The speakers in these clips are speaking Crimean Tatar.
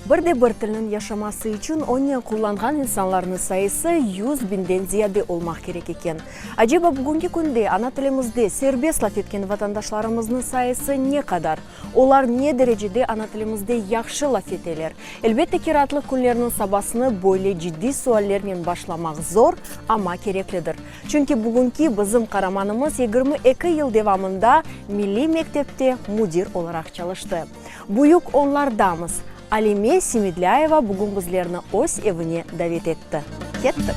Bir de bir tilniñ yaşaması içün onen qullanğan insanlarnıñ sayısı 100 biñden ziyade olmaq kerek eken. Aceba, bugünki künde ana tilimizde serbest laf etken vatandaşlarımıznıñ sayısı ne qadar? Olar ne derecede ana tilimizde yahşı laf eteler? Elbette ki, raatlıq künleriniñ sabasını böyle ciddiy suallernen başlamaq zor, amma kereklidir. Çünki bugünki bizim qaramanımız 22 yıl devamında milliy mektepte müdir olaraq çalıştı. Büyük Onlardamız. Alime Semedlâyeva bugün bizlerni öz evine davet etti. Kettik!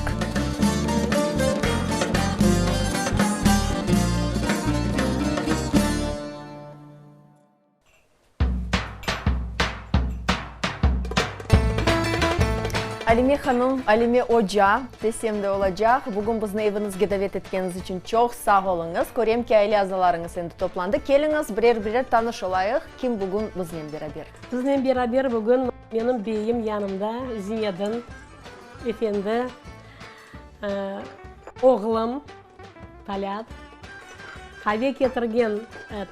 Alime hanım, Alime oca desem de olacaq, bugün bizni eviñizge davet etkeniñiz içün çoq sağ oluñız. Körem ki, aile azalarıñız endi toplandı. Keliñiz, birer-birer tanış olayıq, kim bugün biznen beraber? Biznen beraber bugün menim beyim yanımda, Zinedin efendi, oğlum Talât, qave ketirgen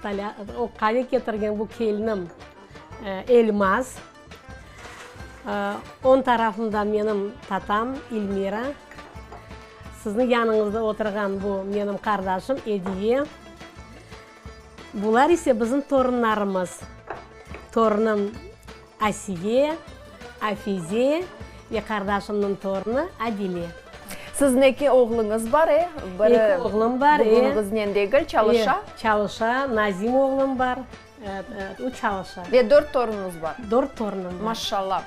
Talât, qave ketirgen bu kelinim Elmaz, oñ tarafımda menim tatam İlmira, sizniñ yanıñızda oturğan bu menim qardaşım Ediye. Bular ise bizim torunlarımız, torunım Asiye, Afize ve qardaşımnıñ torunı Adile. Siziñ eki oğluñız bar, e? Biri Eki oğlum bar, e. Bugün biznen degil, çalışa. E, çalışa. Nazim oğlum bar, o çalışa. Ve dört torunuñız bar. Dört torunum bar. Maşallah.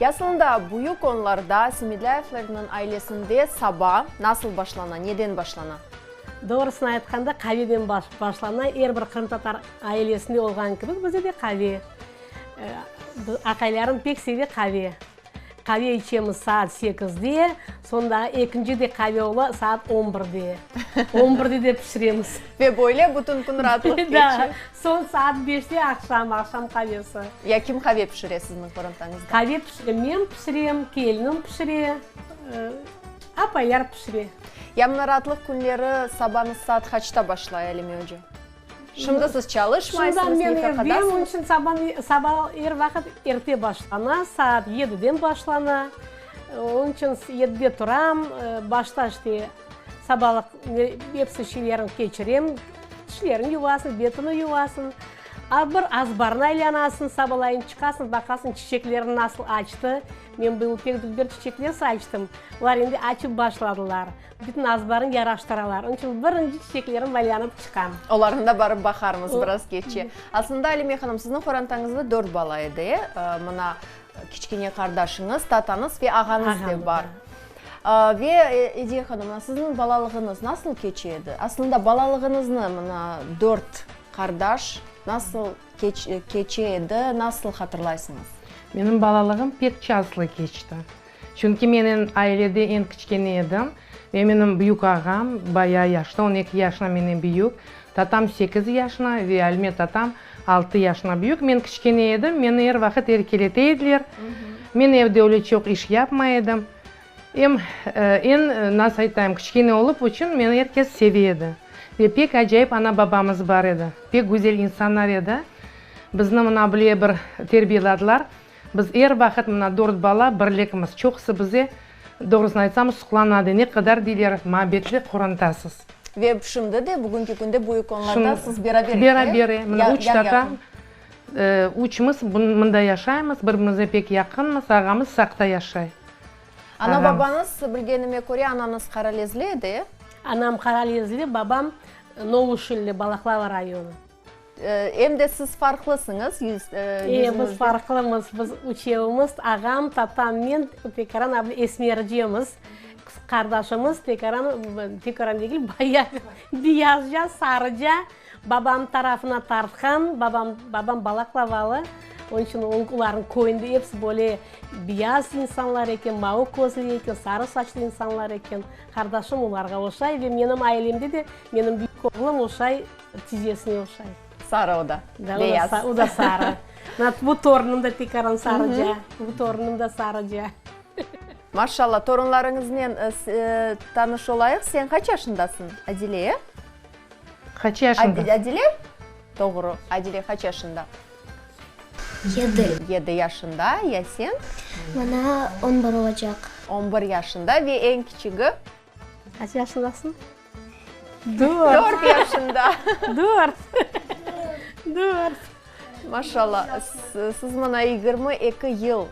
Aslında Büyük Onlarda Semedlâyevlerniñ ailesinde saba nasıl başlana, neden başlana? Doğrusını aytqanda, qaveden başlana. Er bir qırımtatar ailesinde olğan kibi, bizde de qave. Aqaylarım pek seve qave. Qave içemiz saat sekizde, soñ daa ekinci de qave ola saat on birde. On birde de pişiremiz. Ve böyle bütün kün raatlıq keçe. Da, soñ saat beşte aqşam, aqşam qavesi. Ya kim qave pişire sizniñ qorantañızda? Qave pişire, men pişirem, kelinim pişire, apaylar pişire. Ya mına raatlıq künleri sabanız saat qaçta başlay, Alime oca? Şimdi siz çalışmaysıñız, Şimdi men evdeyim, nefaqadasıñız. onıñ içün saba, saba er vaqıt erte başlana, saat yediden başlana. Onıñ içün yedide turam, başta işte sabalıq episi şeylerini keçirem, tişlerini yuvasıñ, betini yuvasıñ, a bir azbarnı aylanasıñ, sabalayın çıqasıñ, baqasıñ çiçekler nasıl açtı. Men bıyıl pek dülber çiçekler saçtım, olar endi açıp başladılar. Bütün azbarnı yaraştıralar. Onıñ içün birinci çiçeklerim aylanıp çıqam. Olarnı da barıp baqarmız biraz keçe. Aslında, Alime hanım, siziñ qorantañızda dört bala edi, e? Mına, kiçkene qardaşıñız, tatañız ve ağañız da bar. Ve, Ediye hanım, mına siziñ balalığıñız nasıl keçe edi? Aslında, balalığıñıznı, mına, dört qardaş nasıl keçe edi, nasıl hatırlaysıñız? Menim balalığım pek çaslı keçti. Çünki men eñ ailede eñ kiçkene edim ve menim büyük ağam bayağı yaşta, on eki yaşına menden büyük, tatam sekiz yaşına ve Alme tatam altı yaşına büyük. Men kiçkene edim, meni er vaqıt erkelete ediler. Men evde öyle çoq iş yapmay edim. Em, eñ, nasıl aytayım, kiçkene olıp içün meni er kes seve edi. Ve pek acayip ana-babamız bar edi. Pek güzel insanlar edi. Bizni mına bile bir terbiyeladılar. Biz er vaqıt mına dört bala birlikmiz. Çoqusı bize, doğrusını aytsam, suqlanadı, ne qadar, deyler, mabetli qorantasız. Ve şimdi de, bugünki künde Büyük Onlarda siz beraber eki, Beraber, e. Mına üç tatam, üçümiz mında yaşaymız, bir-birimize pek yaqınmız, ağamız Saqta yaşay. Ana-babañız, bilgenime köre, anañız Qaralezli edi, e? Anam Qaralezli, babam Novuşilli, Balaqlava rayonı. Em de siz farqlısıñız, yüz, E, biz farqlımız, biz üçevimiz, ağam, tatam, men, tekaran abla esmercemiz, qız qardaşımız tekaran, tekaran degil, bayağı beyazca, sarıca, babam tarafına tartqan, babam, babam balaqlavalı, onıñ içün olarnıñ köyünde episi böyle beyaz insanlar eken, mavı közlü eken, sarı saçlı insanlar eken, qardaşım olarğa oşay ve menim ailemde de menim büyük oğlum oşay Tizesine oşay. Sarı o da, beyaz. O da sarı. Bu torunım da tekaran sarıca. Bu torunım da sarıca. Maşallah, torunlarıñıznen tanış olayıq. Sen qaç yaşındasıñ, Adile? Qaç yaşında? Adile? Doğru, Adile qaç yaşında? Yedi. Yedi yaşında. Ya sen? Maña on bir olacaq. On bir yaşında. Ve eñ kiçigi? Qaç yaşındasıñ? Dört. Dört yaşında. Dört. Dört. Maşallah. Siz mına 22 yıl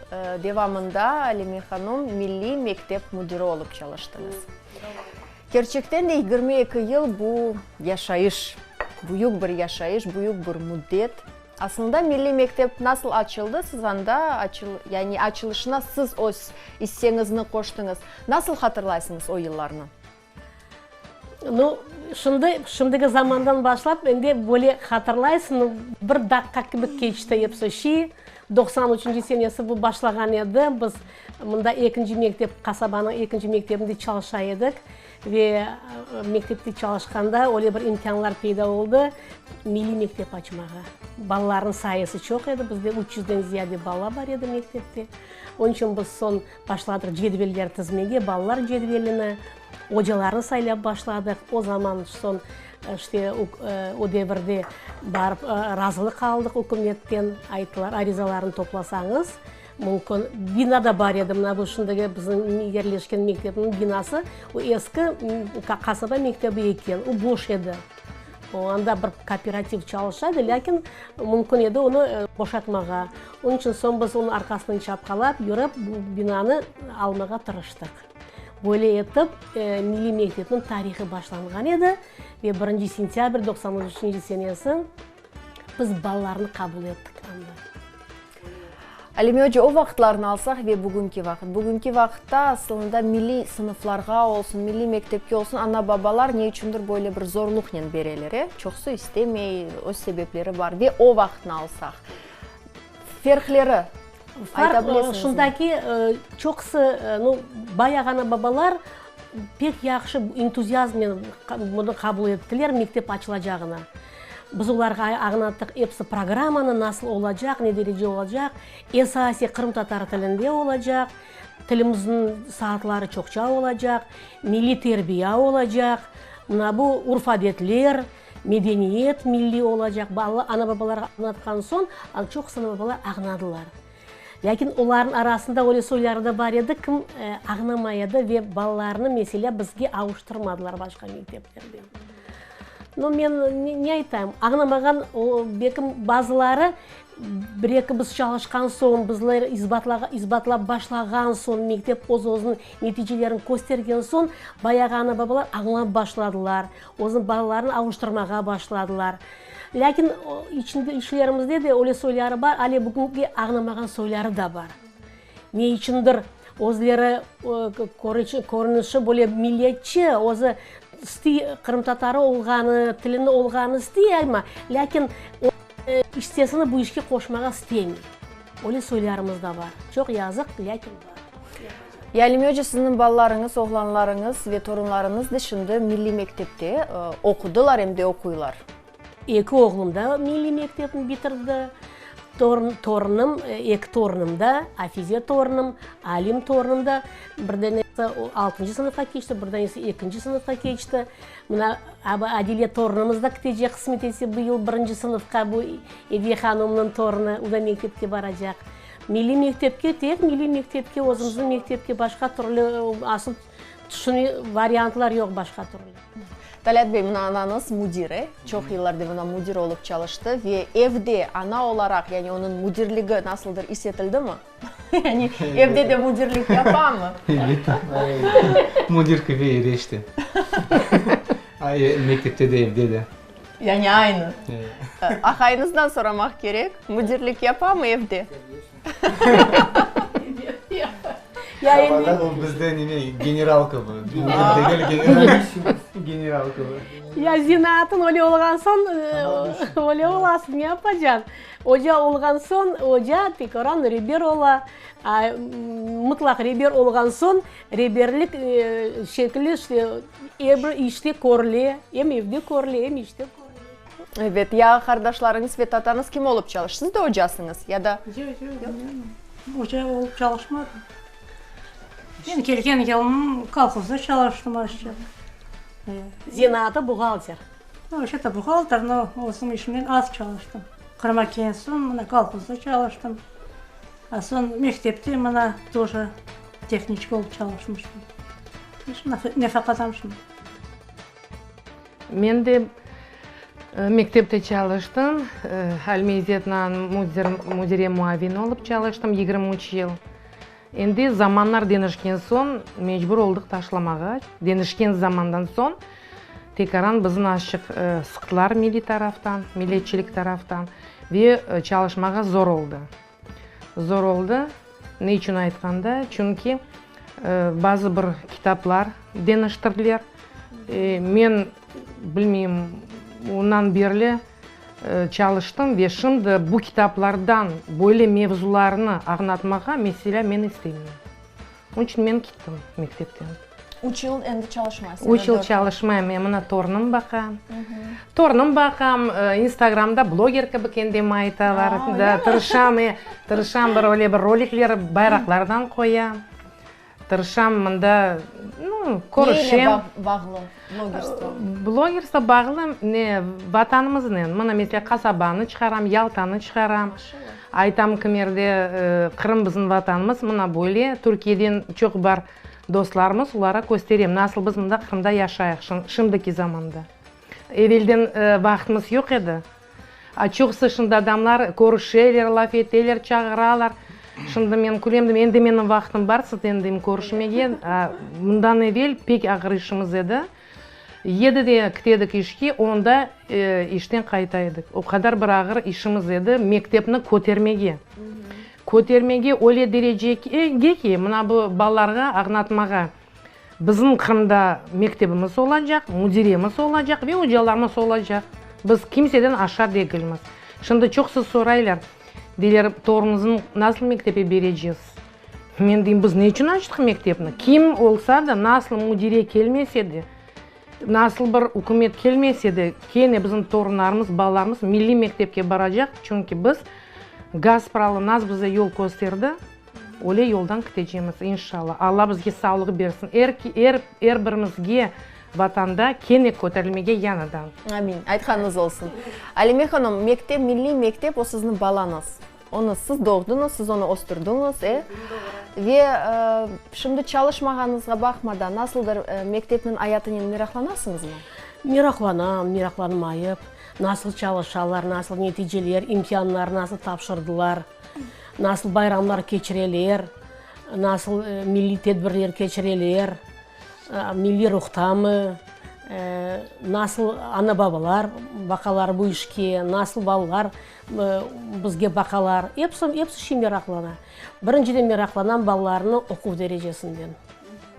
devamında, Alime hanum, milliy mektep müdiri olıp çalıştıñız. Kerçekten de 22 yıl bu yaşayış, büyük bir yaşayış, büyük bir müddet. Aslında milliy mektep nasıl açıldı, siz anda yani açılışına siz öz isseñizni qoştıñız. Nasıl hatırlaysıñız o yıllarnı? Nu, şimdi, şimdiki zamandan başlap endi böyle hatırlaysıñ, bir daqqa kibi keçti episi şey. 93-nci senesi bu başlağan edi. Biz mında ekinci mektep, qasabanıñ ekinci mektebinde çalışa edik. Ve mektepte çalışqanda öyle bir imkânlar peyda oldı, milliy mektep açmağa. Balalarnıñ sayısı çoq edi, bizde üç yüzden ziyade bala bar edi mektepte. Onıñ içün biz soñ başladıq cedveller tizmege, balalar cedvelini, ocalarnı saylap başladıq. O zaman soñ, işte, o devirde barıp razılıq aldıq ükümetten, ayttılar, arizalarnı toplasañız, Mümkün. Bina da bar edi, mına bu şimdiki bizim yerleşken mektepniñ binası, o eski qasaba mektebi eken, o boş edi. O anda bir kooperativ çalışa edi, lâkin mümkün edi onı boşatmağa. Onıñ içün soñ biz onıñ arqasından çapqalap yürip, bu binanı almağa tırıştıq. Böyle etip, milliy mektepniñ tarihı başlanğan edi ve birinci sentâbr 93-nci senesi Biz balalarnı qabul ettik anda. Alime oca, o vaqıtlarnı alsaq ve bugünki vaqıt. Bugünki vaqıtta aslında milliy sınıflarğa olsun, milliy mektepke olsun ana-babalar ne içündir böyle bir zorluqnen bereler, e? Çoqusı istemey, öz sebepleri bar. Ve o vaqıtnı alsaq, ferqleri ayta bilesiñizmi? Farq şunda ki, çoqusı, nu, bayağı ana-babalar pek yahşı entuziazmnen bunı qabul ettiler, mektep açılacağını. Biz olarğa añlattıq episi programmanı, nasıl olacaq, ne derece olacaq, esasiy qırımtatar tilinde olacaq, tilimizniñ saatları çoqça olacaq, milliy terbiya olacaq, mına bu urf-adetler, medeniyet milliy olacaq. Bala, ana-babalarğa añlatqan soñ, çoqusı ana-babalar añladılar. Lâkin olarnıñ arasında öyle soyları da bar edi, kim añlamay edi ve balalarını, meselâ, bizge avuştırmadılar başqa mekteplerden. No, men ne aytayım, añlamağan, belkim, bazıları bir-eki biz çalışqan soñ, bizler isbatlap başlağan soñ, mektep öz-özüniñ neticelerini köstergen soñ, bayağı ana-babalar añlap başladılar, özüniñ balalarını avuştırmağa başladılar. Lâkin içinde, içlerimizde de öyle soyları bar, ale bugünki añlamağan soyları da bar. Ne içündir özleri körünişi böyle milletçi, özü istey qırımtatarı olğanı, tilini olğanı istey amma, lâkin issesini bu işke qoşmağa istemey. Öyle soylarımız da bar. Çoq yazıq, lâkin bar. Yalime oca, sizniñ balalarıñız, oğlanlarıñız ve torunlarıñız da şimdi milliy mektepte oqudılar em de oquylar. Eki oğlum da milliy mektepni bitirdi. Torunım, eki torunım da, Afize torunım, Alim torunım da, bir danesi altıncı sınıfqa keçti, bir danesi ekinci sınıfqa keçti. Mına, Adile torunımız da ketecek, qısmet etse, bu yıl birinci sınıfqa, bu Ediye hanımnıñ torunı, o da mektepke baracaq. Milliy mektepke, tek milliy mektepke, özümizniñ mektepke, başqa türlü asıl tüşüne variantlar yoq başqa türlü. Talât bey, mına anañız müdir, e? Çoq yıllar devamında müdir olıp çalıştı ve evde ana olaraq, yani onıñ müdirligi nasıldır is etildimi? Yani evde de müdirlik yapamı? Elbette. Müdir kibi erişti. Mektepte de, evde de. Yani aynı. Aqayıñızdan soramaq kerek, müdirlik yapamı evde? Ya o bizde neme, general kibi. Müdir degil, general, general kibi. Ya zenaatın öyle olğan soñ, öyle olasıñ, ne yapacañ? Oca olğan soñ, oca tekaran reber ola. Mıtlaq reber olğan soñ, reberlik şekli işte er bir işte körüle, em evde körüle, em işte körüle. Ebet. Ya qardaşlarıñız ve tatañız kim olıp çalışa? Siz de ocasıñız ya da? Yoq, yoq, men oca olıp çalışmadım. Men kelgen yılım kolhozda çalıştım azca. Zenaatı buhgalter. Вообще-то buhgalter, но özüm işimnen az çalıştım. Qırımğa kelgen soñ mına kolhozda çalıştım. A soñ mektepte mına тоже tehniçka olıp çalıştım. Nefaqadam şimdi. Men de mektepte çalıştım. Alime İzzetnan müdire muavini olıp çalıştım 23 yıl. Endi zamanlar deñişken soñ mecbur oldıq taşlamağa. Deñişken zamandan soñ tekaran bizni azçıq sıqtılar milliy taraftan, milletçilik taraftan ve çalışmağa zor oldı. Zor oldı, ne içün aytqanda, çünki bazı bir kitaplar deñiştirdiler. Men, bilmeyim, ondan berli çalıştım ve şimdi bu kitaplardan böyle mevzularnı añlatmağa, meselâ, men istemeyim. Onıñ içün men kettim mektepten. Üç yıl endi çalışmaysıñ? Üç yıl çalışmayım. Men mına torunım baqa. Torunım baqam, İnstagramda bloger kibi kendimi aytalar. Da, tırışam, tırışam bir öyle bir rolikler bayraqlardan qoyam. Tırışam mında, nu, körüşem. Ne ile bağlı blogerstvo? Blogerstvo bağlı ne, vatanımıznen. Mına, meselâ, qasabanı çıqaram, Yaltanı çıqaram. Aytam kimerde, Qırım bizim vatanımız, mına böyle. Türkiyeden çoq bar dostlarımız, olara kösterem, nasıl biz mında Qırımda yaşayıq şimdiki zamanda. Evelden vaqtımız yoq edi. A çoqusı şimdi adamlar körüşeler, laf eteler, çağıralar. Şimdi men külem, deyim, endi menim vaqtım bar sizden, deyim, körüşmege. A bundan evel pek ağır işimiz edi. Yedide kitedik işke, onda işten qayta edik. O qadar bir ağır işimiz edi, mektepni kötermege. Kötermege öyle derecege ki, mına bu balalarğa añlatmağa, bizim Qırımda mektebimiz olacaq, müdiremiz olacaq ve ocalarımız olacaq. Biz kimseden aşağı degilmiz. Şimdi çoqusı soraylar, deyler, torunuñıznı nasıl mektepke berecegiz? Men deyim, biz ne içün açtıq mektepni? Kim olsa da, nasıl müdire kelmese de, nasıl bir ükümet kelmese de, kene bizim torunlarımız, balalarımız milliy mektepke baracaq, çünki biz Gaspralı nas bize yol kösterdi, öyle yoldan ketecemiz, inşallah. Alla bizge sağlıq bersin, er, er, er birimizge Vatanda kene köterilmege yañıdan. Amin. Aytqanıñız olsun. Alime hanım, mektep, milliy mektep o siziñ balañız. Onı siz doğdıñız, siz onı östürdiñiz, e? Ve şimdi çalışmağanıñızğa baqmadan, nasıldır mektepniñ ayatınen meraqlanasıñızmı? Meraqlanam, meraqlanmayıp. Nasıl çalışalar, nasıl neticeler, imtianlar nasıl tapşırdılar, nasıl bayramlar keçireler, nasıl milliy tedbirler keçireler. Milliy ruhtamı, nasıl ana-babalar baqalar bu işke, nasıl balalar bizge baqalar, episi, episi şey meraqlana. Birinciden meraqlanam balalarnıñ oquv derecesinden,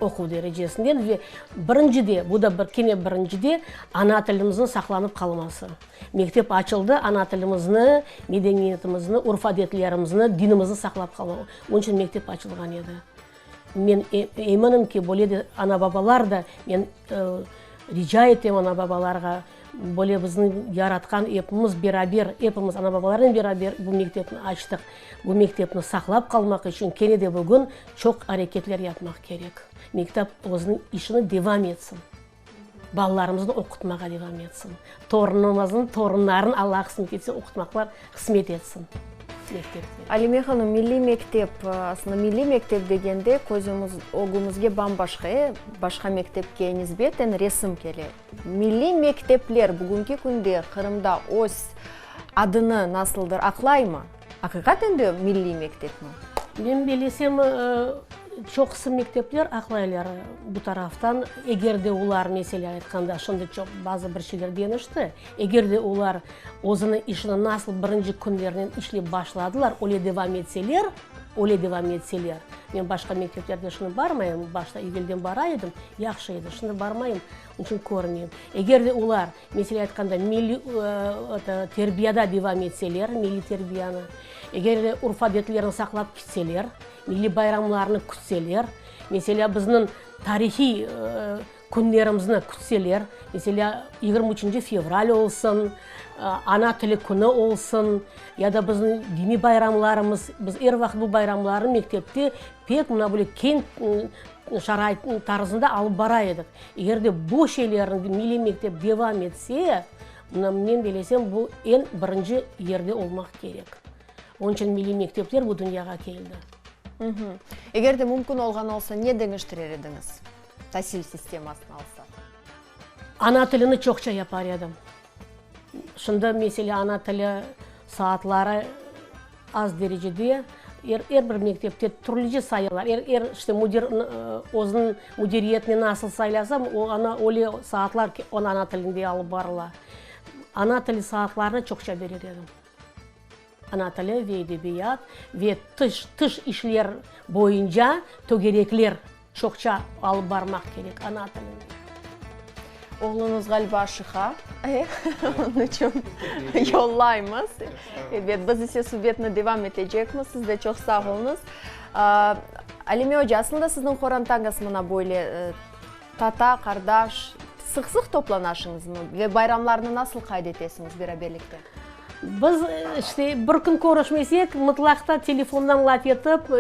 oquv derecesinden ve birincide, bu da bir, kene birincide, ana tilimizniñ saqlanıp qalması. Mektep açıldı, ana tilimizni, medeniyetimizni, urf-adetlerimizni, dinimizni saqlap qalmaq, onıñ içün mektep açılğan edi. Men eminim ki, böyle de ana-babalar da, men rica etem ana-babalarğa, böyle bizni yaratqan epimiz beraber, epimiz ana-babalarnen beraber bu mektepni açtıq. Bu mektepni saqlap qalmaq içün kene de bugün çoq areketler yapmaq kerek. Mektep özüniñ işini devam etsin. Balalarımıznı oqutmağa devam etsin. Torunımıznıñ torunların Alla qısmet etse oqutmaqlar qısmet etsin mektepte. Alime hanım, milliy mektep, aslında milliy mektep degende közümiz, ögümizge bam-başqa, e, başqa mektepke nisbeten resim kele. Milliy mektepler bugünki künde Qırımda öz adını nasıldır aqlaymı? Aqiqaten de milliy mektepmi? Men bilesem, çoqusı mektepler aqlaylar bu taraftan. Eger de olar, meselâ aytqanda, şimdi çoq bazı bir şeyler deñişti. Eger de olar özüniñ işini nasıl birinci künlerinen işlep başladılar, öyle devam etseler, öyle devam etseler, men başqa mekteplerde şimdi barmayım, başta evelden bara edim, yahşı edi, şimdi barmayım, onıñ içün körmeyim. Eger de olar Meselâ aytqanda, milliy terbiyada devam etseler, milliy terbiyanı, eger de urf-adetlerini saqlap ketseler, milliy bayramlarnı kütseler, meselâ, bizniñ tarihiy künlerimizni kütseler, meselâ, 23 fevral olsun, Ana tili künü olsun, ya da bizniñ diniy bayramlarımız, biz er vaqıt bu bayramlarnı mektepte pek mına böyle keñ şarait tarzında alıp bara edik. Eger de bu şeylerni milliy mektep devam etse, Mına, men belesem, bu eñ birinci yerde olmaq kerek. Onıñ içün milliy mektepler bu dünyağa keldi. Eger de mümkün olğan olsa, ne deñiştirer ediñiz, tasil sistemasını alsaq? Ana tilini çoqça yapar edim. Şimdi, meselâ, ana tili saatları az derecede, er, er bir mektepte türlüce sayalar. Er, er, işte, müdir özüniñ müdiriyetine nasıl saylasa, o, ana, öyle saatlar ana tilinde alıp barıla. Ana tili saatlarını çoqça berer edim. Ana tili ve edebiyat ve tış, tış işler boyunca tögerekler çoqça alıp barmaq kerek ana tilinde. Oğluñız ğaliba şıha, e, onıñ içün yollaymız. Ebet, biz ise subetni devam etecekmiz. Siz de çoq sağ oluñız. Alime oca, aslında sizniñ qorantañız mına böyle tata, qardaş, sıq-sıq toplanaşıñızmı ve bayramlarnı nasıl qayd etesiñiz beraberlikte? Biz, işte, bir kün körüşmesek, mıtlaqta telefondan laf etip,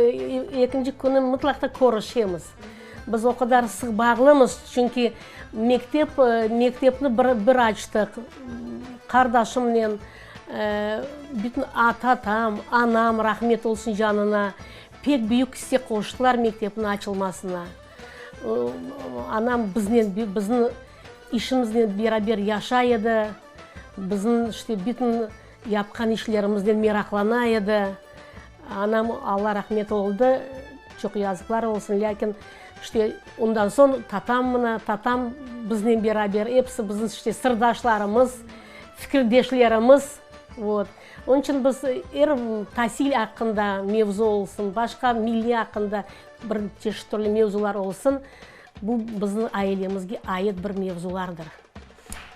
ekinci künü mıtlaqta körüşemiz. Biz o qadar sıq bağlımız, çünki mektep, mektepni bir, bir açtıq, qardaşımnen, bütün tatam, anam, rahmet olsun canına, pek büyük isse qoştılar mektepniñ açılmasına. Anam biznen, bizni işimiznen beraber yaşay edi. Bizim işte bütün yapqan işlerimiznen meraqlana edi. Anam, Alla rahmet oldı, çoq yazıqlar olsun, lâkin işte ondan soñ tatam mına, tatam biznen beraber, episi bizim işte sırdaşlarımız, fikirdeşlerimiz, vot. Onıñ içün biz er tasil aqqında mevzu olsun, başqa milliy aqqında bir çeşit türlü mevzular olsun, bu bizim ailemizge ait bir mevzulardır.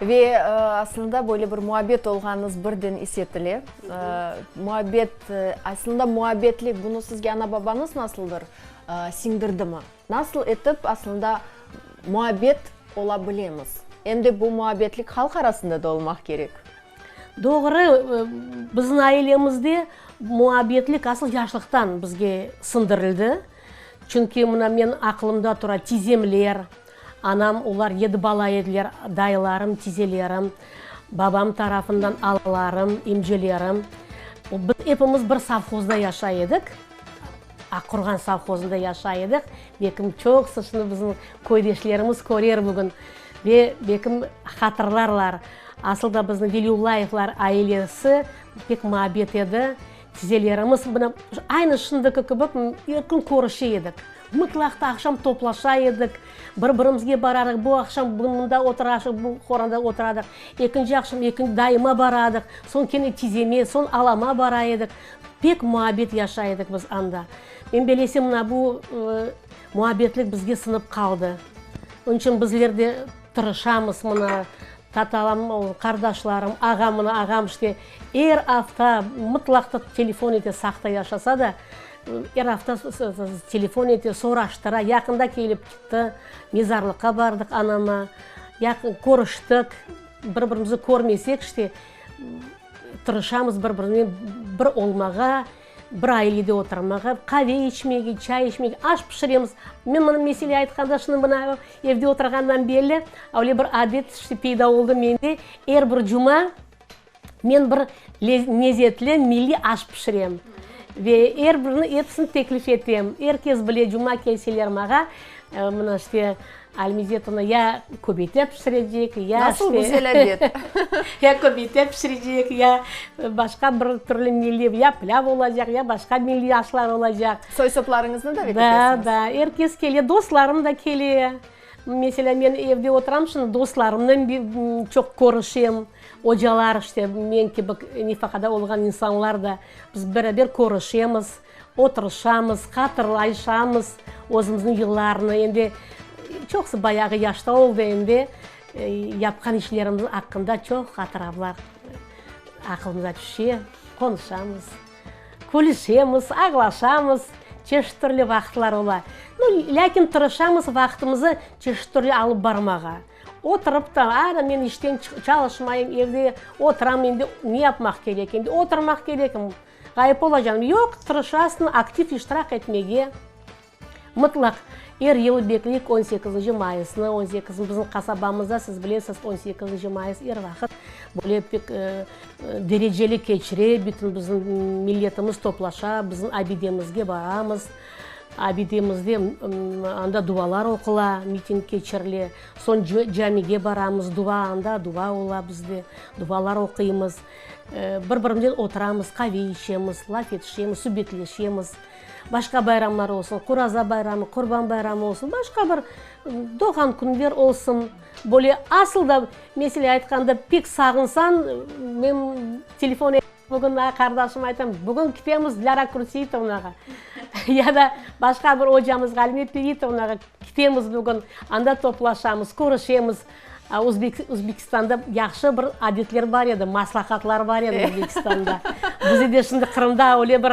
Ve aslında böyle bir muabbet olğanıñız birden is etile. Muabbet, aslında muabbetlik, bunı sizge ana-babañız nasıldır siñdirdimi? Nasıl etip aslında muabbet ola bilemiz? Em de bu muabbetlik halq arasında da olmaq kerek. Doğru, bizim ailemizde muabbetlik asıl yaşlıqtan bizge siñdirildi. Çünki mına men aqılımda tura, tizemler, Anam, olar yedi bala ediler, dayılarım, tizelerim, babam tarafından alalarım, emcelerim. Biz epimiz bir sovhozda yaşay edik, Aqqurğan sovhozında yaşay edik. Belkim, çoqusı şunı bizim köydeşlerimiz körer bugün ve, belkim, hatırlarlar. Asıl da bizni Veliyullayevlar ailesi pek muabbet edi. Tizelerimiz, mına, aynı şimdiki kibi, er kün körüşe edik. Mıtlaqta aqşam toplaşa edik, bir-birimizge bararıq, bu aqşam mında oturaşıq, bu qoranda oturadıq, ekinci aqşam ekinci dayıma baradıq, soñ kene tizeme, soñ alama bara edik. Pek muabbet yaşay edik biz anda. Men belesem, mına bu muabbetlik bizge sınıp qaldı. Onıñ içün bizler de tırışamız mına, tatalam, qardaşlarım, ağam, mına ağam işte er afta mıtlaqta telefon ete, Saqta yaşasa da, Er afta telefon ete, soraştıra. Yaqında kelip kitti, mezarlıqqa bardıq anama, yaqın körüştik. Bir-birimizni körmesek, işte, tırışamız bir-birimiznen bir olmağa, bir ailede oturmağa, qave içmege, çay içmege, aş pişiremiz. Men mına mesele aytqanda, şimdi mına evde oturğandan berli öyle bir adet, işte, peyda oldı mende, er bir cuma Men bir lezetli milliy aş pişirem ve er birini, episini teklif etem. Er kes bile, cuma kelseler mağa, mına işte, Almizetovna ya köbete pişirecek, ya işte. Nasıl güzel adet! Ya köbete pişirecek, ya başqa bir türlü milliy, ya pilâv olacaq, ya başqa milliy aşlar olacaq. Soy-soplarıñıznı davet etesiñiz? Da, da, er kes kele, dostlarım da kele. Meselâ, men evde oturam, şimdi dostlarımnen çoq körüşem. Ocalar, işte, men kibi nefaqada olğan insanlar da, biz beraber körüşemiz, oturışamız, hatırlayışamız özümüzniñ yıllarını. Endi çoqusı bayağı yaşta oldı endi, yapqan işlerimiz aqqında çoq hatıravlar aqılımıza tüşe, qonuşamız. Külüşemiz, ağlaşamız, çeşit türlü vaqıtlar ola. Nu, lâkin tırışamız vaqtımızı çeşit türlü alıp barmağa. Oturıp da, ana men işten çalışmayım, evde oturam, endi ne yapmaq kerek, endi oturmaq kerekim, ğayıp olacağım. Yoq, tırışasıñ aktiv iştirak etmege. Mıtlaq er yıl bekleyik on sekizinci mayısnı, on sekiz, bizim qasabamızda, siz bilesiz, on sekizinci mayıs er vaqıt böyle pek dereceli keçire, bütün bizim milletimiz toplaşa, bizim abidemizge baramız, abidemizde anda dualar oqula, miting keçirile, soñ camige baramız, dua anda, dua ola bizde, dualar oquymız, bir-birimiznen oturamız, qave içemiz, laf etişemiz, subetleşemiz. Başqa bayramlar olsun, Quraza bayramı, Qurban bayramı olsun, başqa bir doğğan künler olsun, böyle asıl da, mesele aytqanda, pek sağınsañ, men telefon etip bugün qardaşıma aytam, bugün ketemiz Dilâra Kurtseitovnağa ya da başqa bir ocamızğa, Alime Pevitovnağa ketemiz bugün, anda toplaşamız, körüşemiz. Özbekistanda yahşı bir adetler bar edi, maslahatlar bar edi Özbekistanda. Bizde de şimdi Qırımda öyle bir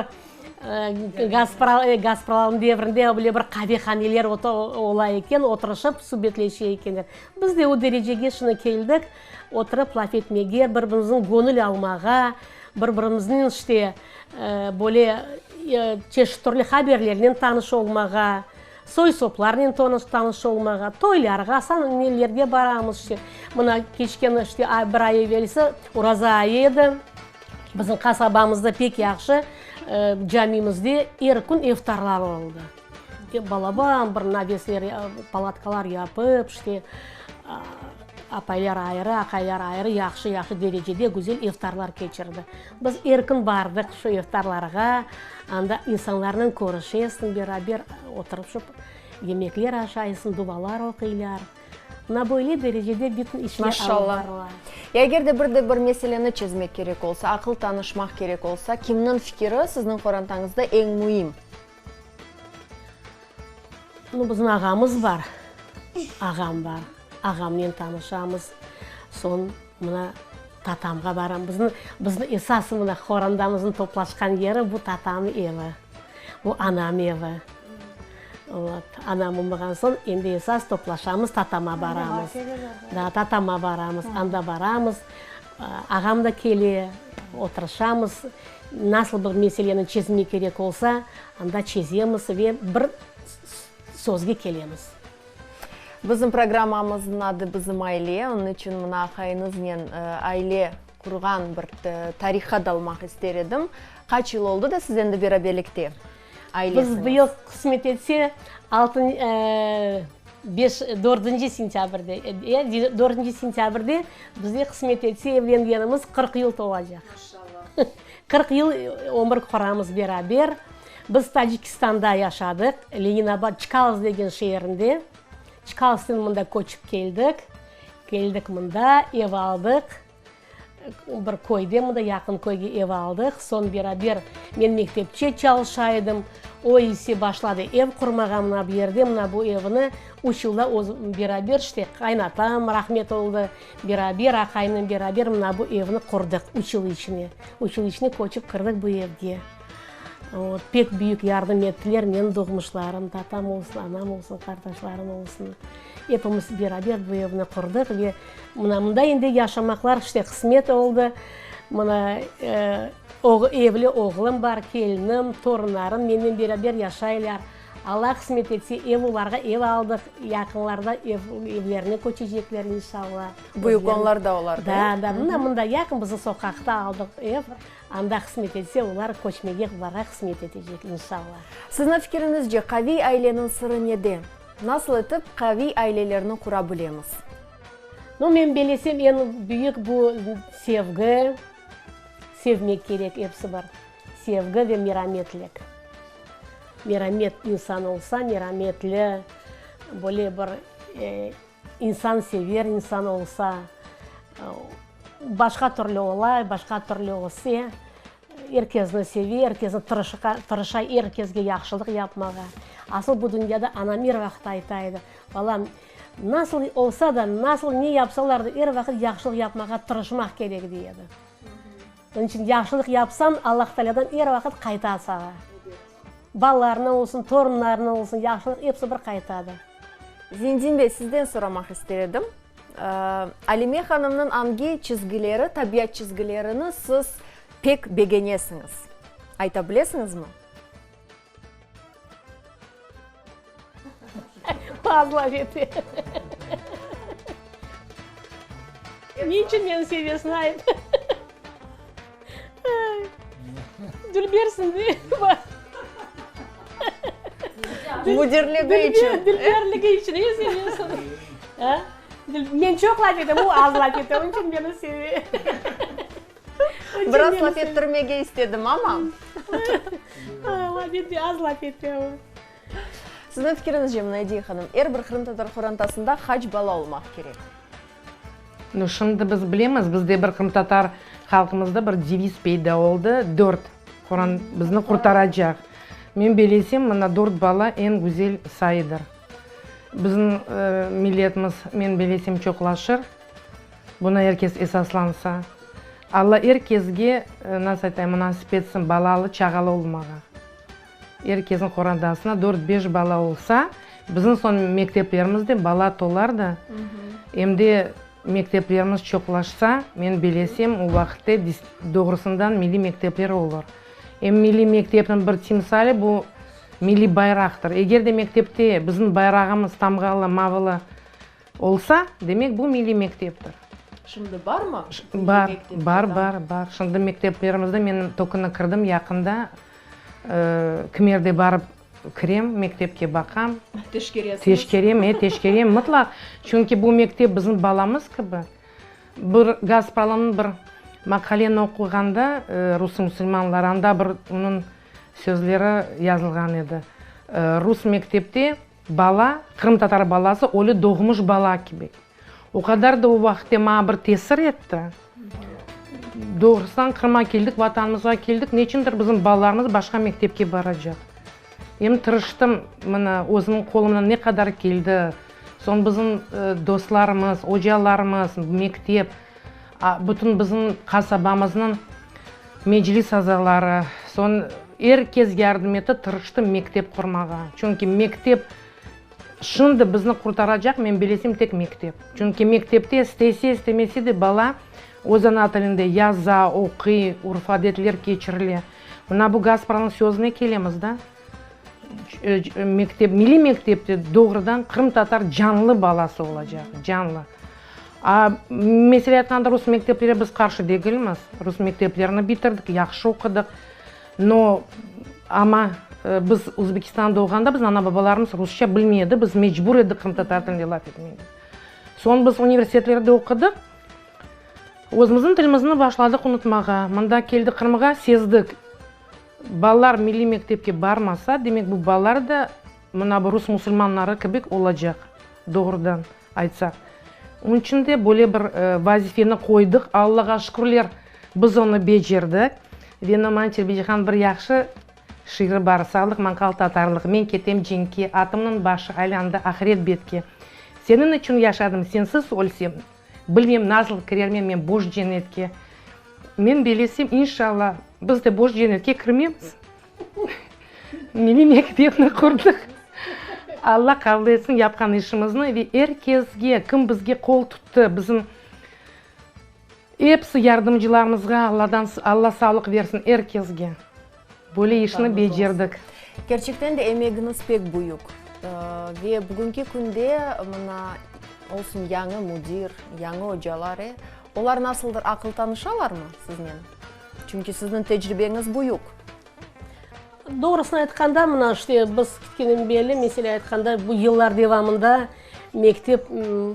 Gaspralınıñ devrinde öyle bir qavehaneler ola eken, oturışıp subetleşe ekenler. Biz de o derecege şimdi keldik, oturıp laf etmege, bir-birimizniñ göñül almağa, bir-birimizniñ işte böyle çeşit türlü haberlernen tanış olmağa, soy-soplarnen tanış olmağa, toylarğa, nelerge baramız işte. Mına keçken işte bir ay evelsi Oraza ayı edi. Bizim qasabamızda pek yahşı camimizde er kün iftarlar oldı. Balaban bir navesler, palatkalar yapıp, işte, apaylar ayrı, aqaylar ayrı, yahşı-yahşı derecede güzel iftarlar keçirdi. Biz er kün bardıq şu iftarlarğa, anda insanlarnen körüşesiñ, beraber oturışıp yemekler aşaysıñ, dualar oquylar. Mına böyle derecede bütün işler alıp Maşallah. barıla. Ya eger de bir de bir meseleni çezmek kerek olsa, aqıl tanışmaq kerek olsa, kimniñ fikiri sizniñ qorantañızda eñ müim? Nu, bizim ağamız bar. Ağam bar. Ağamnen tanışamız. Soñ mına tatamğa baram. Bizni, bizni esas mına qorandamıznıñ toplaşqan yeri bu tatam evi. Bu anam evi. Vot, anam olmağan soñ, endi esas toplaşamız, tatama baramız. Da, tatama baramız, anda baramız, ağam da kele, oturışamız. Nasıl bir meseleni çezmek kerek olsa, anda çezemiz ve bir sözge kelemiz. Bizim programmamıznıñ adı Bizim aile, onıñ içün mına aqayıñıznen aile qurğan bir tarihqa dalmaq ister edim. Qaç yıl oldı da siz endi beraberlikte ailesiñiz? Biz bıyıl qısmet etse, altın, beş, dördünci sentâbrde, e, dördünci sentâbrde bizge qısmet etse evlengenimiz 40 yıl tolacaq. Maşallah. 40 yıl ömür quramız beraber. Biz Tacikistanda yaşadıq, Leninabad, Çkalovsk degen şeerinde. Çkalovskten mında köçip keldik. Keldik mında, ev aldıq. Bir köyde, mında yaqın köyge ev aldıq. Soñ beraber men mektepçe çalışa edim. O ise başladı ev qurmağa mına bu yerde, mına bu evni üç yılda öz beraber işte qaynatam rahmet oldı, beraber aqayımnen beraber mına bu evni qurdıq üç yıl içine. Üç yıl içine köçip kirdik bu evge. Vot, pek büyük yardım ettiler menim doğmuşlarım, tatam olsun, anam olsun, qardaşlarım olsun. Epimiz beraber bu evni qurdıq ve mına mında endi yaşamaqlar işte qısmet oldı. Mına evli oğlum bar, kelinim, torunlarım mennen beraber yaşaylar. Alla qısmet etse, ev olarğa ev aldıq, yaqınlarda ev, evlerine köçecekler, inşalla. Büyük onlar da olar, da? Da, da, mına mında yaqın bizim soqaqta aldıq ev. Anda qısmet etse, olar köçmege olarğa qısmet etecek, inşalla. Siziñ fikiriñizce, qaviy aileniñ sırı nede? Nasıl etip qaviy ailelerni qura bilemiz? Nu, men belesem, eñ büyük bu sevgi, sevmek kerek episi bir, sevgi ve merametlik. Meramet insan olsa, merametli, böyle bir İnsansever insan olsa, başqa türlü ola, başqa türlü öse, er kesni seve, er kesni tırışa er kesge yahşılıq yapmağa. Asıl bu dünyada anam er vaqıt ayta edi, Balam, nasıl olsa da, nasıl ne yapsalar da, er vaqıt yahşılıq yapmağa tırışmaq kerek, dey edi. Onıñ içün yahşılıq yapsañ, Allah Taalâdan er vaqıt qayta saña. Balalarına olsun, torunlarına olsun, yahşılıq episi bir qaytadı. Zindin bey, sizden soramaq ister edim. Alime hanımnıñ angi çizgileri, tabiat çizgilerini siz pek begenesiñiz? Ayta bilesiñizmi? Az laf ete. Ne içün meni sevesiñ, ayt? Dülbersiñ de. Müdirligi içün. Dülberligi içün ne sevesiñ? A? Men çoq laf etem, o az laf ete, onıñ içün meni seve. Biraz laf ettirmege istedim, amma. Laf ete, az laf ete o. Sizniñ fikiriñizce, Munaydiye hanım, er bir qırımtatar qorantasında qaç bala olmaq kerek? Nu, şimdi biz bilemiz, bizde bir qırımtatar halqımızda bir deviz peyda oldı, dört qoran bizni qurtaracaq. Men belesem, mına dört bala eñ güzel sayıdır. Bizim milletimiz, men belesem, çoqlaşır, buna er kes esaslansa. Alla er kesge, nasıl aytayım, munasip etsin balalı, çağalı olmağa. Er kesniñ qorantasına dört-beş bala olsa, bizim soñ mekteplerimizde bala tolar da, em de mekteplerimiz çoqlaşsa, men bilesem, o vaqıtte doğrusından milliy mektepler olur. Em milliy mektepniñ bir timsali bu milliy bayraqtır. Eger de mektepte bizim bayrağımız tamğalı, mavılı olsa, demek bu milliy mekteptir. Şimdi barmı milliy mektepte? Bar, bar, bar. Şimdi mekteplerimizde men tokuna kirdim yaqında, Kimerde barıp kirem, mektepke baqam. Teşkeresiñiz? Teşkerem, e, teşkerem, mıtlaq. Çünki bu mektep bizim balamız kibi. Bir Gaspralınıñ bir maqaleni oquğanda, Rus musulmanları, anda bir onıñ sözleri yazılğan edi. Rus mektepte bala, qırımtatar balası ölü doğmuş bala kibi. O qadar da o vaqıtte maña bir tesir etti. Doğrusan, Qırımğa keldik, Vatanımızğa keldik, neçündir bizim balalarımız başqa mektepke baracaq? Em tırıştım, mına, özümniñ qolumdan ne qadar keldi. Soñ bizim dostlarımız, ocalarımız, mektep, bütün bizim qasabamıznıñ meclis azaları, soñ er kes yardım etti, tırıştım mektep qurmağa. Çünki mektep Şimdi bizni qurtaracaq, men bilesem, tek mektep. Çünki mektepte istese, istemese de bala öz ana tilinde yaza, oquy, urf-adetler keçirile. Mına bu Gaspranıñ sözüne kelemiz da, mektep, milliy mektepte doğrudan qırımtatar canlı balası olacaq, canlı. A, mesele aytqanda, rus mekteplere biz qarşı degilmiz. Rus mekteplerini bitirdik, yahşı oqudıq. No, amma biz Özbekistanda doğğanda bizim ana-babalarımız rusça bilmey edi, biz mecbur edik qırımtatar tilinde laf etmege. Soñ biz universitetlerde oqudıq, özümizniñ tilimizni başladıq unutmağa. Mında keldik Qırımğa, sezdik, balalar milliy mektepke barmasa, demek bu balalar da mına bu rus musulmanları kibi olacaq, doğrudan aytsaq. Onıñ içün de böyle bir vazifeni qoydıq, Allağa şükürler, biz onı becerdik. Ve Noman Çelebicihan bir yahşı şiiri bar, Sağlıq mañqal tatarlıq, men ketem cenkke, atımnıñ başı aylandı ahiret betke. Seniñ içün yaşadım, sensiz ölsem, bilmem nasıl kirermen men boş cennetke. Men belesem, inşalla, biz de boş cennetke kirmemiz. Milliy mektepni qurdıq. Alla qabul etsin yapqan işimizni ve er kesge, kim bizge qol tuttı, bizim episi yardımcılarımızğa Alladan Alla sağlıq versin er kesge. Böyle işni becerdik. Kerçekten de emegiñiz pek büyük. Ve bugünki künde mına olsun yañı müdir, yañı ocalar, e, olar nasıldır aqıl tanışalarmı siznen? Çünki sizniñ tecribeñiz büyük. Doğrusını aytqanda, mına işte biz ketkenden berli, mesele aytqanda, bu yıllar devamında mektep,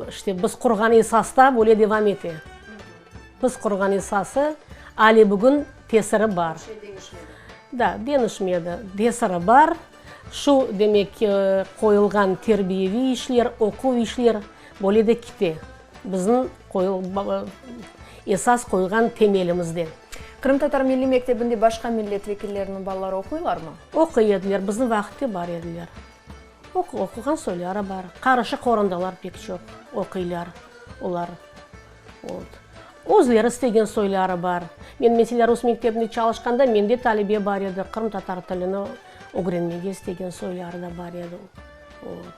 işte biz qurğan esasta böyle devam ete. Biz qurğan esası ale bugün tesiri bar. Bir şey deñişmedi. Da, deñişmedi. Tesiri bar. Şu, demek, qoyulğan terbiyeviy işler, oquv işler böyle de kite. Bizim esas qoyğan temelimizde. Qırımtatar milliy mektebinde başqa millet vekilleriniñ balaları oquylarmı? Oquy ediler, bizim vaqıtte bar ediler. Oquğan soyları bar. Qarışıq qorantalar pek çoq oquylar olar. Vot. Özleri istegen soyları bar. Men, meselâ, rus mektebinde çalışqanda, mende talebe bar edi, qırımtatar tilini ögrenmege istegen soyları da bar edi. Vot.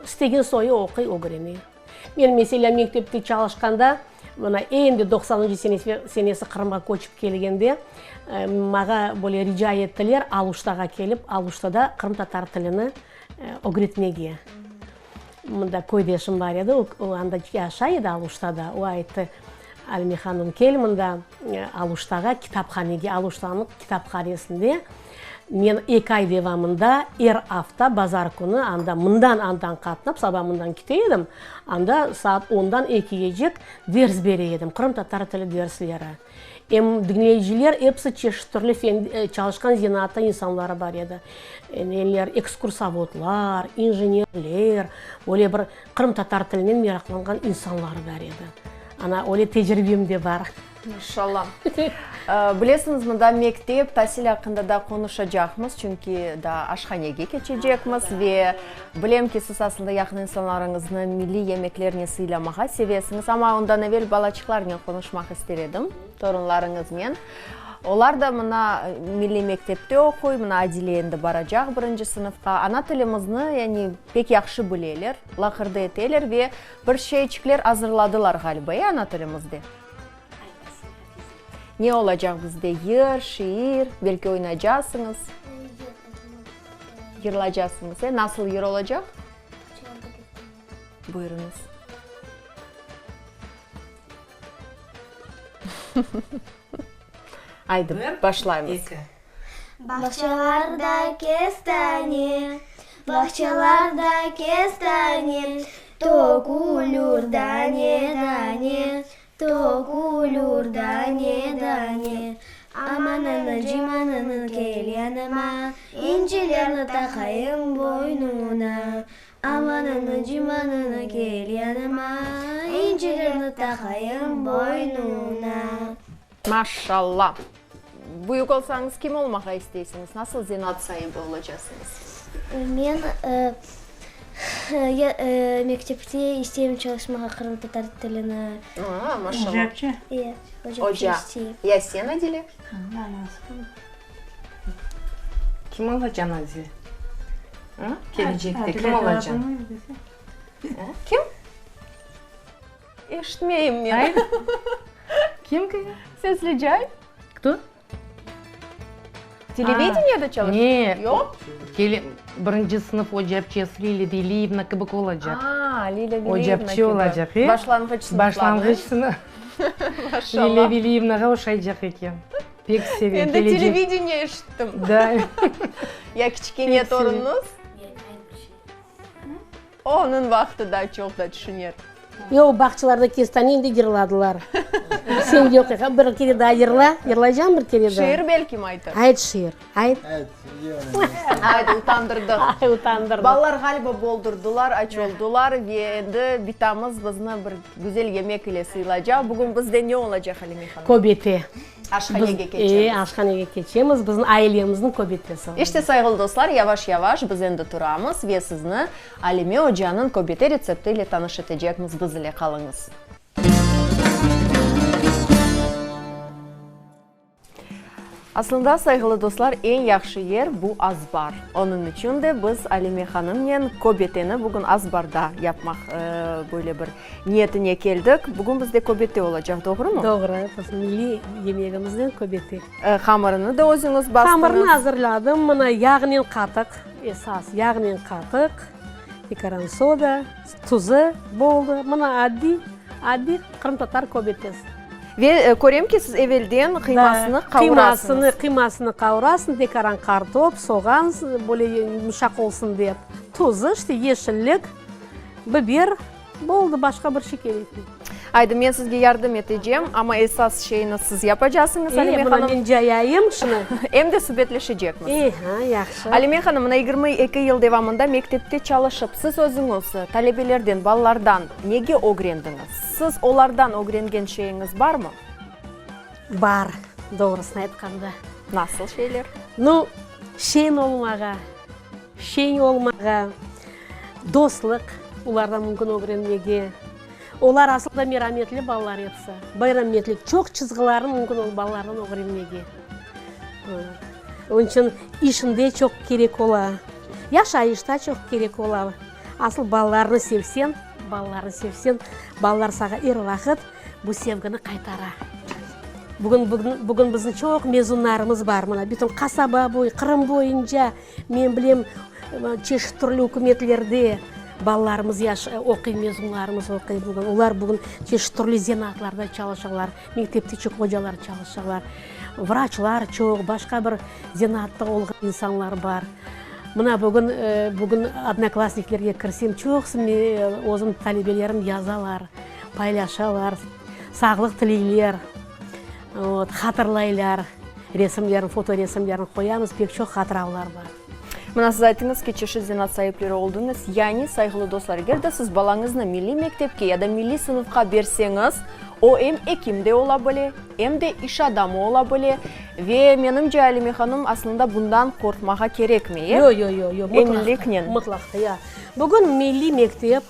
İstegen soyu oquy, ögrene. Men, meselâ, mektepte çalışqanda, mına, endi doqsanıncı senesi Qırımğa köçip kelgende, mağa böyle rica ettiler, Aluştağa kelip, Aluştada qırımtatar tilini ögretmege. Mında köydeşim bar edi, o anda yaşay edi Aluştada, o ayttı, Alime hanım, kel mında Aluştağa, kitaphanege, Aluştanıñ kitaphanesinde men eki ay devamında er afta bazar künü anda mından andan qatnap, saba mından kete edim, anda saat ondan ekigecek ders bere edim, qırımtatar tili dersleri. Em diñleyiciler episi çeşit türlü fen çalışqan zenaattan insanları bar edi. Neler, ekskursovodlar, injenerler, böyle bir qırımtatar tilinen meraqlanğan insanlar bar edi. Ana, öyle tecribem de bar. Maşallah. Bilesiñiz, mında mektep, tasil aqqında da qonuşacaqmız, çünki daa aşhanege keçecekmiz ve bilem ki, siz aslında yaqın insanlarıñıznı milliy yemeklernen sıylamağa sevesiñiz. Amma ondan evel balaçıqlarnen qonuşmaq ister edim, torunlarıñıznen. Olar da mına milliy mektepte oquy, mına Adile endi baracaq birinci sınıfqa. Ana tilimizni, yani, pek yahşı bileler, laqırdı eteler ve bir şeyçikler azırladılar ğaliba, e, ana tilimizde? Ne olacaq bizde? Yır, şiir, belki oynaycasıñız? Yırlaycasıñız, e? Nasıl yır olacaq? Buyurıñız. Aydı, başlaymız. Eki. Bağçalarda kestane, Bağçalarda kestane, Tökülür dane-dane, Tökülür dane-dane. Aman anacım, ananı kel yanıma, İncilerni taqayım boynuna. Aman anacım, ananı kel yanıma, İncilerni taqayım boynuna. Maşşalla! Büyük olsañız, kim olmağa isteysiñiz? Nasıl zenaat saibi olacasıñız? Men mektepte isteyim çalışmağa qırımtatar tilini. A, maşşalla! Ocapçe? E, ocapçe isteyim. Ya sen, Adile? Kim olacañ, Adile? Kelecekte kim olacañ? Kim? Eşitmeyim men. Kim kim? Sesli cay. Kto? Televideniyede çalışa? Ne? Yoq. Kele, birinci sınıf ocapçesi Lilya Veliyevna kibi olacaq. Aa, Lilya Veliyevna Ocapçe kibi. olacaq, e? Başlanğıç sınıflarnı. Başlanğıç sınıf. Maşallah. Lilya Veliyevnağa oşaycaq eken. Pek sevem. Men de Kelecek. televideniye eşittim. Da. Ya kiçkene torunuñız? Onıñ vaqtı da çoq da tüşüner. Yoq, bağçalarda kestane endi yırladılar. Sen yoq, bir kere daa yırla, yırlaycañ bir kere daa? Şiir belkim aytır. Ayt şiir, ayt. Ayt, utandırdıq. Ay, utandırdıq. Balalar ğaliba boldurdılar, aç oldular ve endi bitamız bizni bir güzel yemek ile sıylaycaq. Bugün bizde ne olacaq, Alime hanım? Köbete. Aşhanege keçemiz. E, aşhanege keçemiz, bizim ailemizniñ köbetesi olacaq. İşte, sayğılı dostlar, yavaş-yavaş biz endi turamız ve sizni Alime ocanıñ köbete retsepti ile tanış etecekmiz, biz ile qalıñız. Aslında, sayğılı dostlar, eñ yahşı yer bu azbar. Onıñ içün de biz Alime hanımnen köbeteni bugün azbarda yapmaq böyle bir niyetine keldik. Bugün bizde köbete olacaq, doğrumı? Doğru, bizim milliy yemegimizden köbete. Hamırını da özüñiz bastıñız. Hamırnı azırladım, mına yağnen qatıq, esas yağnen qatıq, tekaran soda, tuzı boldı. Mına adiy, adiy qırımtatar köbetesi. Ve körem ki, siz evelden qıymasını qavurasıñız. Qıymasını, qıymasını qavurasıñ, tekaran qartop, soğan, böyle yumuşaq olsun dep, tuzı, işte yeşillik, biber. Boldı, başqa bir şey kerekmey. Aydı, men sizge yardım etecem, amma esas şeyni siz yapacasıñız, Alime hanım. E, mına men cayayım şunı. Em de subetleşecekmiz. E, ha, yahşı. Alime hanım, mına 22 yıl devamında mektepte çalışıp, siz özüñiz talebelerden, balalardan nege ögrendiñiz? Siz olardan ögrengen şeyiñiz barmı? Bar, doğrusını aytqanda. Nasıl şeyler? Nu, şeñ olmağa, şeñ olmağa. Dostluq, olardan mümkün ögrenmege. Olar asıl da merametli balalar episi. Merametli, çoq çizgilarnı mümkün ol balalardan ögrenmege. Onıñ içün işinde çoq kerek ola, yaşayışta çoq kerek ola. Asıl balalarnı sevseñ, balalarnı sevseñ, balalar saña er vaqıt bu sevgini qaytara. Bugün, bugün, bugün bizim çoq mezunlarımız bar, mına bütün qasaba boyu, Qırım boyunca. Men bilem, çeşit türlü ükümetlerde. Balalarımız yaş oquy, mezunlarımız oquy bugün. Olar bugün çeşit türlü zenaatlarda çalışalar, mektepte çoq ocalar çalışalar, vraçlar çoq, başqa bir zenaatta olğan insanlar bar. Mına bugün, bugün odnoklassniklerge kirsem, çoqusı özüm talebelerim yazalar, paylaşalar, sağlıq tileyler, vot, hatırlaylar, resimlerin, fotoresimlerin qoyamız, pek çoq hatıravlar bar. Mına siz ayttıñız ki, çeşit zenaat saipleri oldıñız. Yani, sayğılı dostlar, eger de siz balañıznı milliy mektepke ya da milliy sınıfqa berseñiz, o em ekim de ola bile, em de iş adamı ola bile. Ve menimce, Alime hanım, aslında bundan qorqmağa kerekmey, e? Yo, yo, yo, yo, Eminliknen. Mıtlaqta, ya. Bugün milliy mektep,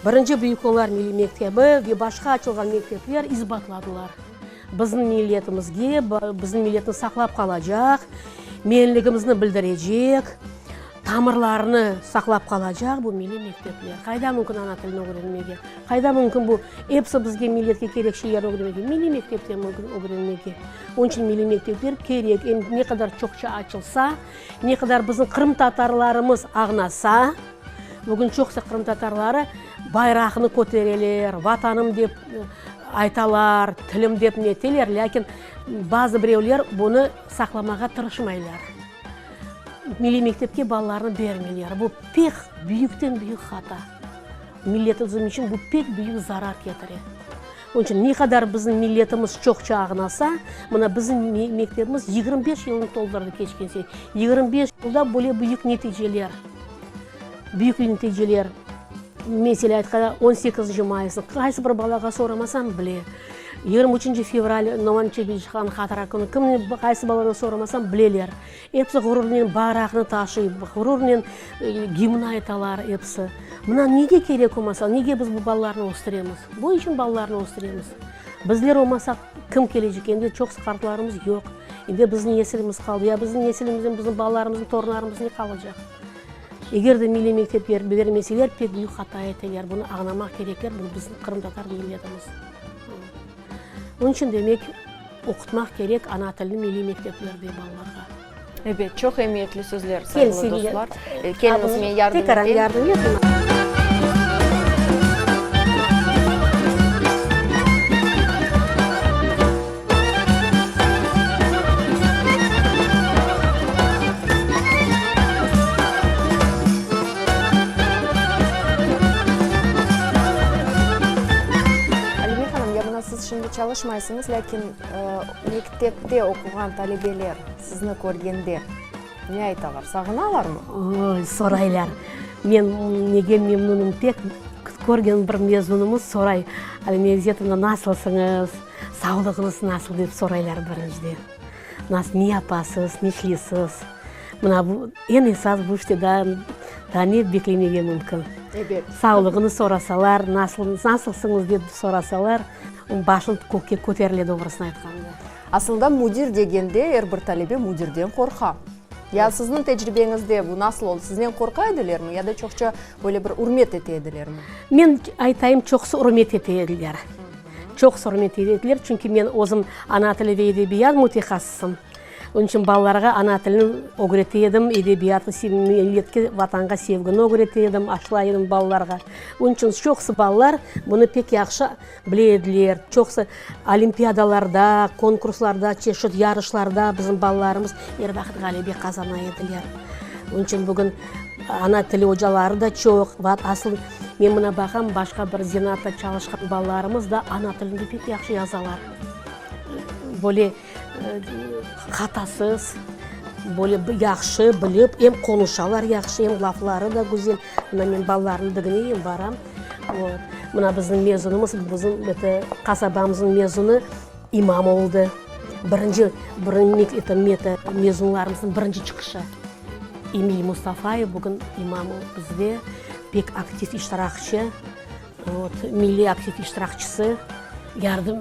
birinci Büyük Onlar milliy mektebi ve başqa açılğan mektepler isbatladılar. Bizim milletimizge, bizim milletni saqlap qalacaq, menligimizni bildirecek, tamırlarını saqlap qalacaq bu milliy mektepler. Qayda mümkün ana tilini ögrenmege? Qayda mümkün bu episi bizge milletke kerek şeylerni ögrenmege? Milliy mektepte mümkün ögrenmege. Onıñ içün milliy mektepler kerek. Em ne qadar çoqça açılsa, ne qadar bizim qırımtatarlarımız ağnasa, Bugün çoqusı qırımtatarları bayraqnı kötereler, Vatanım dep aytalar, tilim dep neteler, lâkin bazı birevler bunı saqlamağa tırışmaylar. Milliy mektepke balalarını bermeyler. Bu pek büyükten-büyük hata. Milletimiz içün bu pek büyük zarar ketire. Onıñ içün ne qadar bizim milletimiz çoqça ağnasa, mına bizim mektebimiz 25 yılını toldurdı keçken sene. 25 yılda böyle büyük neticeler, büyük neticeler. Meselâ aytqanda, on sekizinci mayısnı qaysı bir balağa soramasam bile, yigirmi üçünci fevral Noman Çelebicihan hatıra künü kimni, qaysı baladan soramasam bileler. Episi ğururnen bayraqnı taşıy, ğururnen gimn aytalar episi. Mına nege kerek olmasa, nege biz bu balalarnı östüremiz? Bu içün balalarnı östüremiz. Bizler olmasaq, kim kelecek? Endi çoqusı qartlarımız yoq. Endi bizim nesilimiz qaldı. Ya bizim nesilimizden bizim balalarımıznıñ, torunlarımız ne qalacaq? Eger de milliy mektep bermeseler, pek büyük hata eteler. Bunı añlamaq kerekler, bu bizim qırımtatar milletimiz. Onıñ içün, demek, oqutmaq kerek ana tilini milliy mekteplerde balalarğa. Ebet, çoq emiyetli sözler, sayğılı dostlar. Keliñiz, men yardım eteyim. Tekaran yardım et. Alime hanım, ya mına siz şimdi çalışmaysıñız, lâkin mektepte oquğan talebeler sizni körgende ne aytalar, sağınalarmı? Oy, soraylar. Men nege memnunım pek, körgen bir mezunımız soray, Alime İzzetovna, nasılsıñız, sağlığıñız nasıl dep soraylar birinciden. Nasıl, ne yapasız, ne işleysiz? Mına bu, eñ esas bu işte daa, daa ne beklemege mümkün? Ebet. Sağlığını sorasalar, nasıl, nasılsıñız dep sorasalar, başıñ kökke köterile doğrusını aytqanda. Aslında müdir degende er bir talebe müdirden qorqa. Ya sizniñ tecribeñizde bu nasıl oldı? Sizden qorqa edilermi ya da çoqça böyle bir ürmet ete edilermi? Men aytayım, çoqusı ürmet ete ediler. Çoq ürmet ettiler, çünki men özüm ana tili ve edebiyat mütehassısım. Onıñ içün balalarğa ana tilini ögrete edim, edebiyatnı, milletke, Vatanğa sevgini ögrete edim, aşlay edim balalarğa. Onıñ içün çoqusı balalar bunı pek yahşı bile ediler. Çoqusı olimpiadalarda, konkurslarda, çeşit yarışlarda bizim balalarımız er vaqıt ğalebe qazana ediler. Onıñ içün bugün ana tili ocaları da çoq. Asıl, men mına baqam, başqa bir zenaatta çalışqan balalarımız da ana tilinde pek yahşı yazalar. Böyle hatasız, böyle yahşı bilip, em qonuşalar yahşı, em lafları da güzel. Mına men balalarnı diñleyim, baram. Vot. Mına bizim mezunımız, bizim eto, qasabamıznıñ mezunı imam oldı. Birinci, eto, mezunlarımıznıñ birinci çıqışı. Emil Mustafayev bugün imam bizde, pek aktiv iştirakçi, vot, milliy aktiv iştirakçisi, yardım,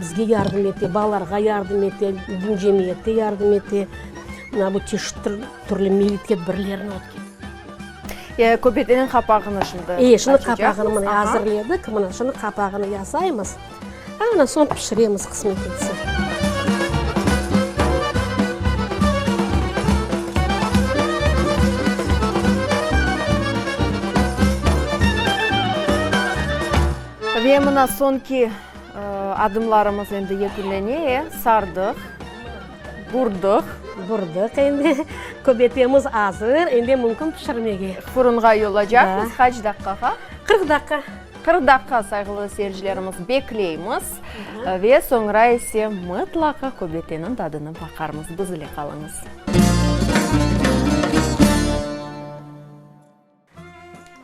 bizge yardım ete, balalarğa yardım ete, bütün cemiyette yardım ete. Mına bu çeşit türlü milliy tedbirlerni ötkere. Köbeteniñ qapağını şimdi açacaqmız. E, şimdi qapağını mına azırladık, mına şimdi qapağını yasaymız. Ana soñ pişiremiz qısmet etse. Ve mına soñki adımlarımız endi yekünlene, e, sardıq, burdıq. Burdıq endi, köbetemiz azır, endi mümkün pişirmege. Fırınğa yollaycaqmız, qaç daqqağa? 40 daqqa. 40 daqqa, sayğılı seyircilerimiz, bekleymiz ve soñra ise mıtlaqa köbeteniñ tadını baqarmız. Biz ile qalıñız.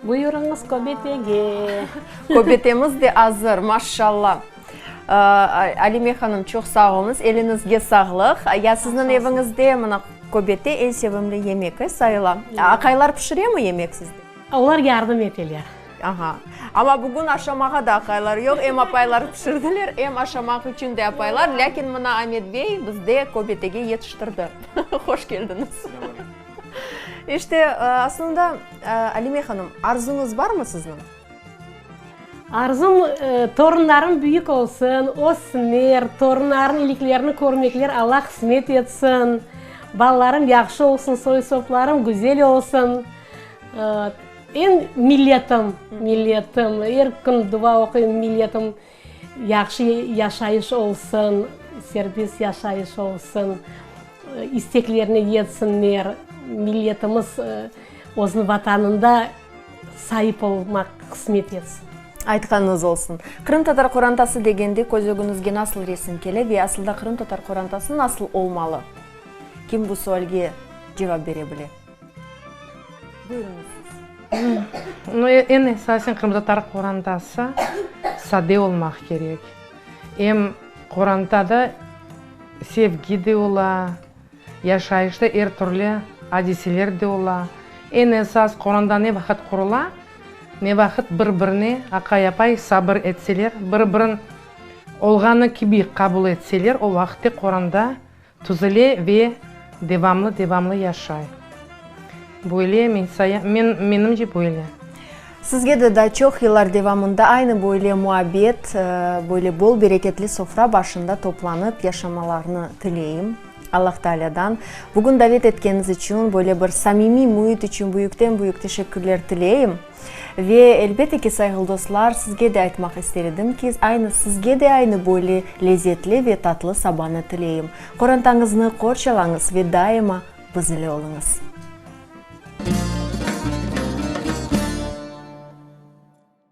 Buyurıñız köbetege. Köbetemiz de azır, maşşalla. Alime hanım, çoq sağ oluñız, eliñizge sağlıq. Ya sizniñ eviñizde mına köbete eñ sevimli yemek sayıla. Aqaylar pişiremi yemek sizde? Olar yardım eteler. Aha. Amma bugün aşamağa da aqaylar yoq, em apaylar pişirdiler, em aşamaq içün de apaylar. Lâkin mına Amet bey bizde köbetege yetiştirdi. Hoş keldiñiz. İşte, aslında, Alime hanım, arzuñız barmı sizniñ? Arzum, torunlarım büyük olsun, össünler, torunlarnıñ iyiliklerini körmekler Alla qısmet etsin. Balalarım yahşı olsun, soy-soplarım güzel olsun. Eñ milletim, milletim, er kün dua oquyım, milletim Yahşı yaşayış olsun, serbest yaşayış olsun, isteklerine yetsinler, milletimiz özüniñ Vatanında saip olmaq qısmet etsin. Aytqanıñız olsun. Qırımtatar qorantası degende köz ögüñizge nasıl resim kele ve asılda qırımtatar qorantası nasıl olmalı? Kim bu sualge cevap bere bile? Buyurıñız siz. Eñ esasen qırımtatar qorantası sade olmaq kerek. Em qorantada sevgi de ola, yaşayışta er türlü adiseler de ola. Eñ esas qoranta ne vaqıt qurula? Ne vaqıt bir-birine aqay-apay sabır etseler, bir-birin olğanı kibi qabul etseler, o vaqıtte qoranta Tüzele ve devamlı-devamlı yaşay. Böyle men sayam, men, menimce böyle. Sizge de daa çoq yıllar devamında aynı böyle muabbet, böyle bol bereketli sofra başında toplanıp yaşamalarnı tileyim Allah Taalâdan. Bugün davet etkeniñiz içün, böyle bir samimiy müit içün büyükten-büyük teşekkürler tileyim. Ve, elbette ki, sayğılı dostlar, sizge de aytmaq ister edim ki, aynı sizge de aynı böyle lezetli ve tatlı sabanı tileyim. Qorantañıznı qorçalañız ve daima biz ile oluñız.